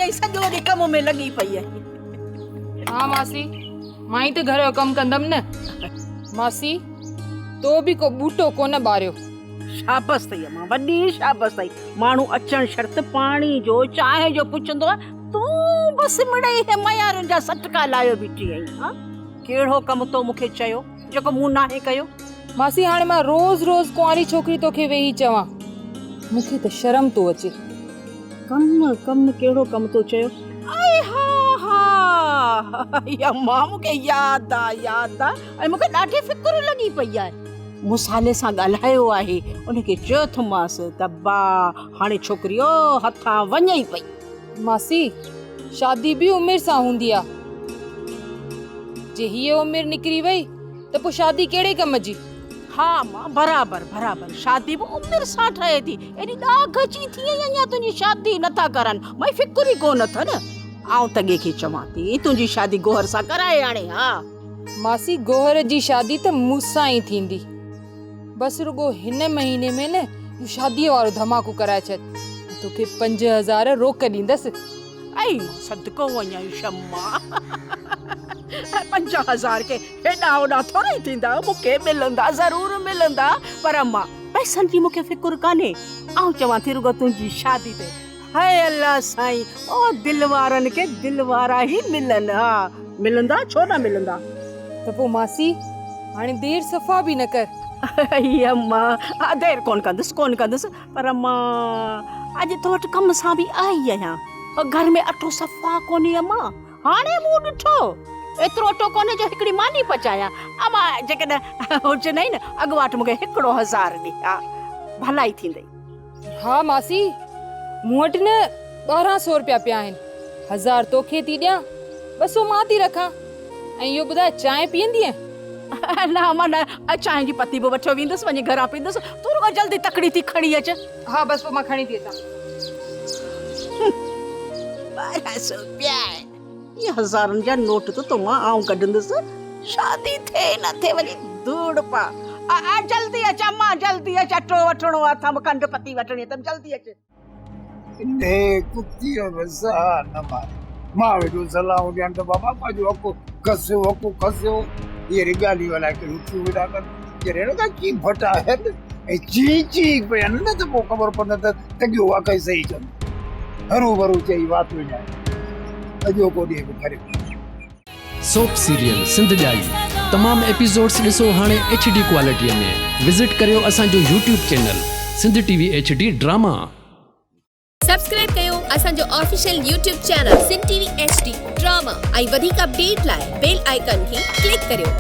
ائين سڄو ڏينهن ڪم ۾ لڳي پئي آهين. ها ماسي، مان ئي ته گهر جو ڪم ڪندم نه. ماسي، تو به ڪو ٻوٽو ڪونه ٻاريو. شابس اٿئي امان، وڏي شابس اٿئي. ماڻهو اچڻ شرط پاڻي جو، چانهه جو پڇندو آهي، تون بس مڙئي هي ميارين جا سٽڪا لايو بيٺي آهين. ها، ڪهڙو ڪم تو مون کي چيو، جيڪو مون ناهي ڪيو؟ ماسي هاڻي مان روز روز ڪنواري ڇوڪري توکي ويهي چوان، مون کي ته شرم ٿو اچي. ڪم، ڪم، ڪهڙو ڪم تو چيو؟ ائي ها ها، امان مون کي ياد آ، ياد آ، ۽ مون کي ڏاڍي فڪر لڳي پئي آهي. مون صالح سان ڳالهايو آهي، ان کي چيو اٿمانس ته با هاڻي ڇوڪري او هٿان وڃئي پئي. ماسي، شادي به عمر سان هوندي آ. جي هيء عمر نڪري وئي ته پوء شادي ڪهڙي ڪم جي؟ ها امان، برابر برابر، شادي به عمر سان ٺهي ٿي. ايڏي ڏاگهه اچي ٿي ۽ اڃا تنهنجي شادي نٿا ڪرن، مئي فڪر ئي ڪونه اٿن. آئون تڳي کي چوان ٿي، تنهنجي شادي گوهر سان ڪرائي آڻي ها. ماسي گوهر جي شادي ته مون سان ئي ٿيندي. بس رڳو هن مهيني ۾ نه اهو شاديء وارو ڌماڪو ڪرائي ڇڏ ۽ توکي 5000 روڪ ڏيندس. ائي مان صدقو وڃان شمع. 5000 ڪي هيڏانهن هوڏانهن ٿورا ئي ٿيندا. مون کي ملندا ضرور ملندا پر امان پئسن جي مون کي فڪر ڪانهي. آئون چوان ٿي رڳو تنهنجي شادي تي هاء الله سائين او دل وارن کي دل وارا ئي ملن ها ملندا ڇو نه ملندا. ته پوء ماسي هاڻي دير صفا به نه ڪر. ائي اما دير ڪونه ڪندس ڪونه ڪندس پر اما اڄ تو وٽ ڪم سان به آئي آهيان گهر ۾ اٽو صفا ڪونهي اما هاڻي مون ڏٺو ايترو اٽو ڪونهي جو هڪڙي ماني پچايان اما جيڪڏهن هجنئي نه اڳواٽ مون کي 1000 ڏي ها ڀلائي ٿيندئي. ها ماسي، مون وٽ نه 12 سو رپيا پيا آهن، هزار توکي ٿي ڏيان، 200 مان ٿي رکان. ۽ اهو ٻڌاء چانهه پيئندينء؟ نه امان نه، چانهه جي پتي به وٺيو ويندس، وڃي گهران پيئندس، تون رڳو جلدي تڪڙي ٿي کڻي اچ. ها بس پوء مان کڻي ٿي اچان. 12 سو رپيا آهن. اهي هزارن جا نوٽ ته تو مان آئون ڪڍندس. شادي ٿئي نه ٿئي وڃي ڌوڙ پا. آ آ جلدي اچ امان جلدي اچ اٽو وٺڻو اٿم کنڊ پتي وٺڻي اٿم جلدي اچ. انهيء ڪتيء به ساهه نه ماري. مان ويٺو صلاحون ڏيان ته بابا پنهنجو حق کسيو حق کسيو. هي وري ڳالهيون الائي ڪهڙيون ٿيون ويٺا ڪن. جڏهن نه ڪا چيڀٽ آهن ۽ چين چين پيا نه ته پوء خبر پوندي ته تڳيو واقعي صحيح چوندو. هروڀرو چئي وات وڃائي اڄوڪو ڏينهن به ٺريو. سوپ سيريل سنڌ ڄائي تمام ايپيسوڊس ڏسو هاڻي ايڇ ڊي ڪوالٽي ۾ وزٽ ڪريو اسان جو YouTube channel Sindh T V H D drama. Subscribe ڪيو اسان جو official YouTube channel Sindh T V H D drama ۽ وڌيڪ اپڊيٽ لاء بيل آئيڪان کي ڪلڪ ڪريو.